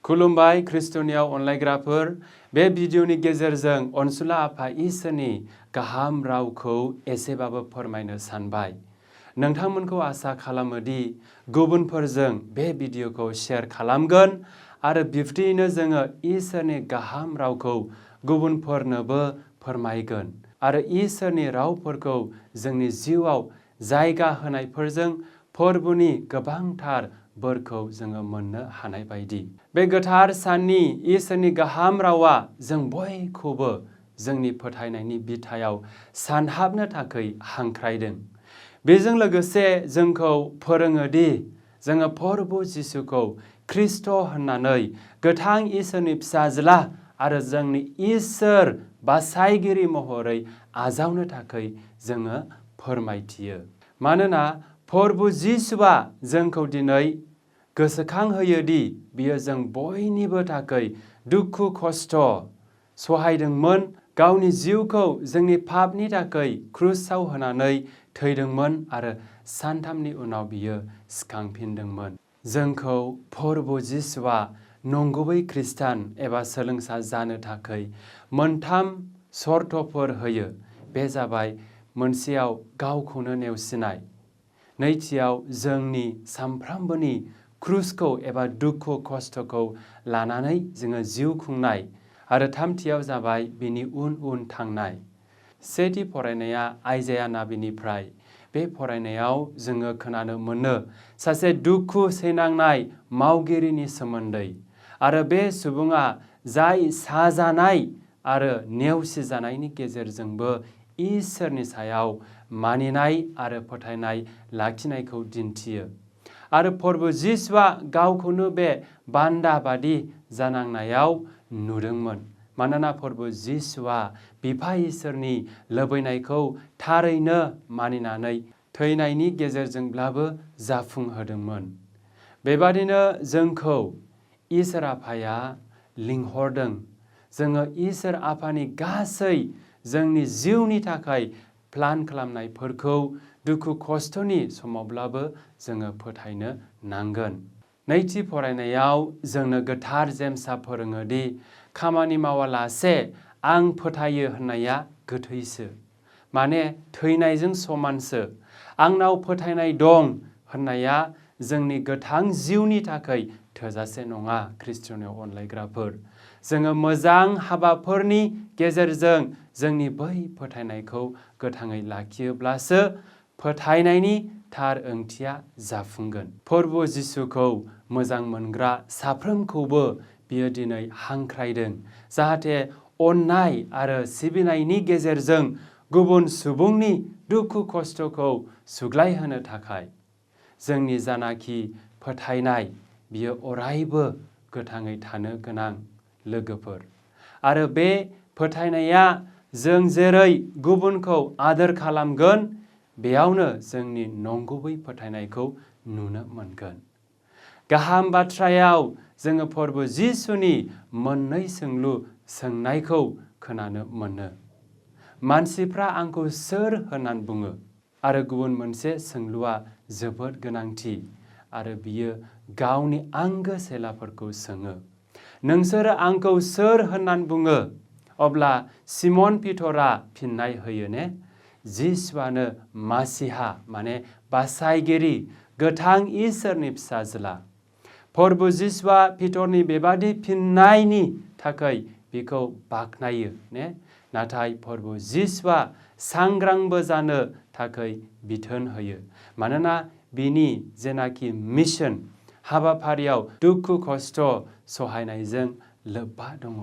खुलुमबाय ख्रिस्टनियाव अनलायग्राफोर बे भिडिअनि गेजेरजों अनसुला आफा इसोरनि गाहाम रावखौ एसेबाबो फोरमायनो सानबाय। नोंथांमोनखौ आसा खालामोदि गुबुनफोरजों बे भिडिअखौ शेयार खालामगोन आरो बिब्दियैनो जोङो इसोरनि गाहाम रावखौ गुबुनफोरनोबो फोरमायगोन आरो इसोरनि रावफोरखौ जोंनि जिउआव जायगा होनायफोरजों फोरबोनि गोबांथार बोरखौ जोङो मोननो हानाय बायदि। बे गोथार साननि इसोरनि गाहाम रावा जों बयखौबो जोंनि फोथायनायनि बिथायाव सानहाबनो थाखाय हांख्रायदों। बेजों लोगोसे जोंखौ फोरोङोदि जोङो प्रभु जिसुखौ ख्रिस्ट' होननानै गोथां इसोरनि फिसाज्ला आरो जोंनि इसोर बासायगिरि महरै आजावनो थाखाय जोङो फोरमायथियो। मानोना प्रभु जिसुआ जोंखौ दिनै गोसोखांहोयोदि बियो जों बयनिबो थाखाय दुखु खस्थ' सहायदोंमोन, गावनि जिउखौ जोंनि पापनि थाखाय क्रुसाव होनानै थैदोंमोन आरो सानथामनि उनाव बियो सिखांफिनदोंमोन। जोंखौ प्रभु जिसुआ नंगुबै खृष्टान एबा सोलोंसा जानो थाखाय मोनथाम सर्तफोर होयो। बे जाबाय मोनसेयाव गावखौनो नेवसिनाय, नैथियाव जोंनि सामफ्रामबोनि क्रुसखौ एबा दुखु खस्थ'खौ लानानै जोङो जिउ खुंनाय आरो थामथियाव जाबाय बिनि उन उन थांनाय। सेथि फरायनाया आइजाया नाबिनिफ्राय। बे फरायनायाव जोङो खोनानो मोनो सासे दुखु सैनांनाय मावगिरिनि सोमोन्दै आरो बे सुबुङा जाय साजानाय आरो नेवसिजानायनि गेजेरजोंबो इसोरनि सायाव मानिनाय आरो फोथायनाय लाखिनायखौ दिन्थियो आरो प्रभु जिसुआ गावखौनो बे बान्दा बादि जानांनायाव नुदोंमोन। मानोना प्रभु जिसुआ बिफा इसोरनि लुबैनायखौ थारैनो मानिनानै थैनायनि गेजेरजोंब्लाबो जाफुंहोदोंमोन। बेबादिनो जोंखौ इसोर आफाया लिंहरदों। जोङो इसोर आफानि गासै जोंनि जिउनि थाखाय प्लान खालामनायफोरखौ दुखु खस्थ'नि समावब्लाबो जोङो फोथायनो नांगोन। नैथि फरायनायाव जोंनो गोथार जेम्सआ फोरोङोदि खामानि मावालासे आं फोथायो होननाया गोथैसो, माने थैनायजों समानसो। आंनाव फोथायनाय दं होननाया जोंनि गोथां जिउनि थाखाय थोजासे नङा। ख्रिस्टनियाव अनलायग्राफोर, जोङो मोजां हाबाफोरनि गेजेरजों जोंनि बै फोथायनायखौ गोथाङै लाखियोब्लासो फोथायनायनि थार ओंथिया जाफुंगोन। प्रभु जिसुखौ मोजां मोनग्रा साफ्रोमखौबो बियो दिनै हांख्रायदों जाहाथे अननाय आरो सिबिनायनि गेजेरजों गुबुन सुबुंनि दुखु खस्थ'खौ सुग्लायहोनो थाखाय जोंनि जानाखि फोथायनाय बियो अरायबो गोथाङै थानो गोनां लोगोफोर। आरो बे फोथायनाया जों जेरै गुबुनखौ आदोर खालामगोन बेयावनो जोंनि नंगुबै फोथायनायखौ नुनो मोनगोन। गाहाम बाथ्रायाव जोङो प्रभु जिसुनि मोननै सोंलु सोंनायखौ खोनानो मोनो। मानसिफ्रा आंखौ सोर होननानै बुङो? आरो गुबुन मोनसे सोंलुआ जोबोद गोनांथि आरो बियो गावनि आंगो चेलाफोरखौ सोङो, नोंसोरो आंखौ सोर होननानै बुङो? अब्ला सिमन पितरा फिननाय होयो ने, जिसुआनो मासिहा माने बासायगिरि गोथां इसोरनि फिसाज्ला। प्रभु जिसुआ पितरनि बेबादि फिननायनि थाखाय बिखौ बाख्नायो ने, नाथाय प्रभु जिसुआ सांग्रांबो जानो थाखाय बिथोन होयो। मानोना बिनि जेनाखि मिशन हाबाफारियाव दुखु खस्थ' सहायनायजों लोब्बा दङ।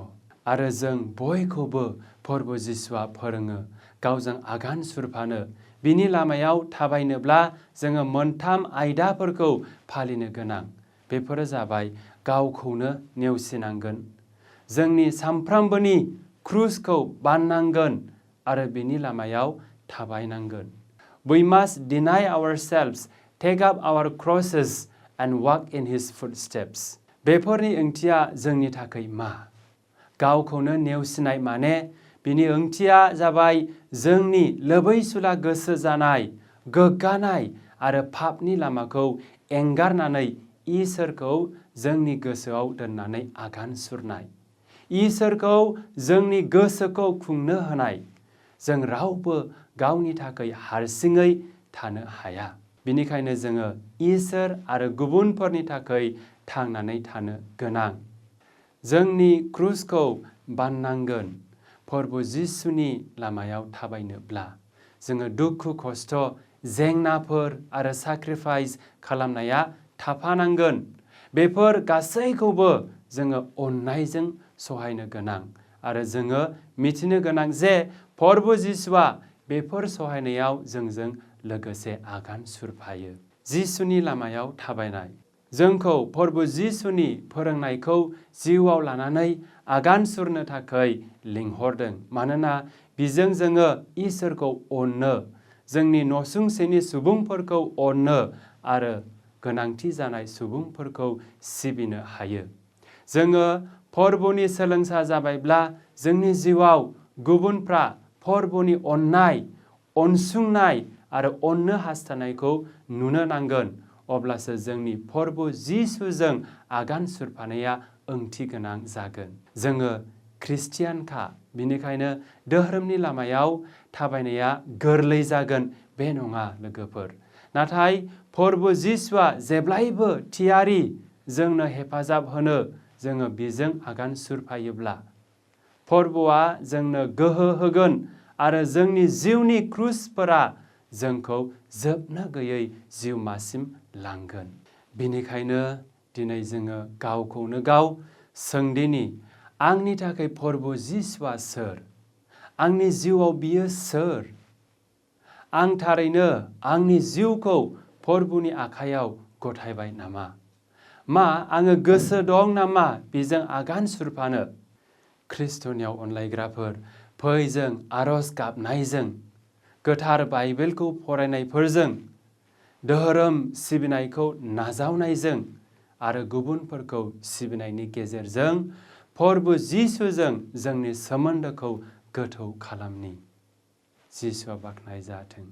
आरो जों बयखौबो प्रभु जिसुआ फोरोङो गावजों आगान सुरफानो। बिनि लामायाव थाबायनोब्ला जोङो मोनथाम आयदाफोरखौ फालिनो गोनां। बेफोरो जाबाय गावखौनो नेवसिनांगोन, जोंनि सामफ्रामबोनि क्रुसखौ बाननांगोन आरो बिनि लामायाव थाबायनांगोन। We must deny ourselves, take up our crosses and walk in his footsteps. बेफोरनि ओंथिया जोंनि थाखाय मा? गावखौनो नेवसिनाय माने बिनि ओंथिया जाबाय जोंनि लोबैसुला गोसो जानाय, गोग्गानाय आरो पापनि लामाखौ एंगारनानै इसोरखौ जोंनि गोसोआव दोननानै आगान सुरनाय, इसोरखौ जोंनि गोसोखौ खुंनो होनाय। जों रावबो गावनि थाखाय हारसिङै थानो हाया। बेनिखायनो जोङो इसोर आरो गुबुनफोरनि थाखाय थांनानै थानो गोनां। जोंनि क्रुसखौ बाननांगोन। प्रभु जिसुनि लामायाव थाबायनोब्ला जोङो दुखु खस्थ' जेंनाफोर आरो साक्रिफाइस खालामनाया थाफानांगोन। बेफोर गासैखौबो जोङो अननायजों सहायनो गोनां आरो जोङो मिथिनो गोनां जे प्रभु जिसुआ बेफोर सहायनायाव जोंजों लोगोसे आगान सुरफायो। जिसुनि लामायाव थाबायनाय जोंखौ प्रभु जिसुनि फोरोंनायखौ जिउआव लानानै आगान सुरनो थाखाय लिंहरदों। मानोना बिजों जोङो इसोरखौ अननो, जोंनि नसुंसेनि सुबुंफोरखौ अननो आरो गोनांथि जानाय सुबुंफोरखौ सिबिनो हायो। जोङो प्रभुनि सोलोंसा जाबायब्ला जोंनि जिउआव गुबुनफ्रा प्रभुनि अननाय, अनसुंनाय आरो अननो हास्थायनायखौ नुनो नांगोन। अब्लासो जोंनि प्रभु जिसुजों आगान सुरफानाया ओंथि गोनां जागोन। जोङो ख्रिस्टियानखा, बिनिखायनो धोरोमनि लामायाव थाबायनाया गोरलै जागोन बे नङा लोगोफोर। नाथाय प्रभु जिसुआ जेब्लायबो थियारि जोंनो हेफाजाब होनो। जोङो बिजों आगान सुरफायोब्ला प्रभुआ जोंनो गोहो होगोन आरो जोंनि जिउनि क्रुसफोरा जोंखौ जोबनो गैयै जिउमासिम लांगोन। बिनिखायनो दिनै जोङो गावखौनो गाव सोंदिनि, आंनि थाखाय प्रभु जिसुआ सोर? आंनि जिउआव बियो सोर? आं थारैनो आंनि जिउखौ प्रभुनि आखायाव गथायबाय नामा? मा आङो गोसो दं नामा बिजों आगान सुरफानो? ख्रिस्ट'नियाव अनलायग्राफोर, फै जों आरज गाबनायजों, गोथार बाइबेलखौ फरायनायफोरजों, धोरोम सिबिनायखौ नाजावनायजों आरो गुबुनफोरखौ सिबिनायनि गेजेरजों प्रभु जिसुजों जोंनि सोमोन्दोखौ गोथौ खालामनि। जिसुआ बाख्नाय जाथों।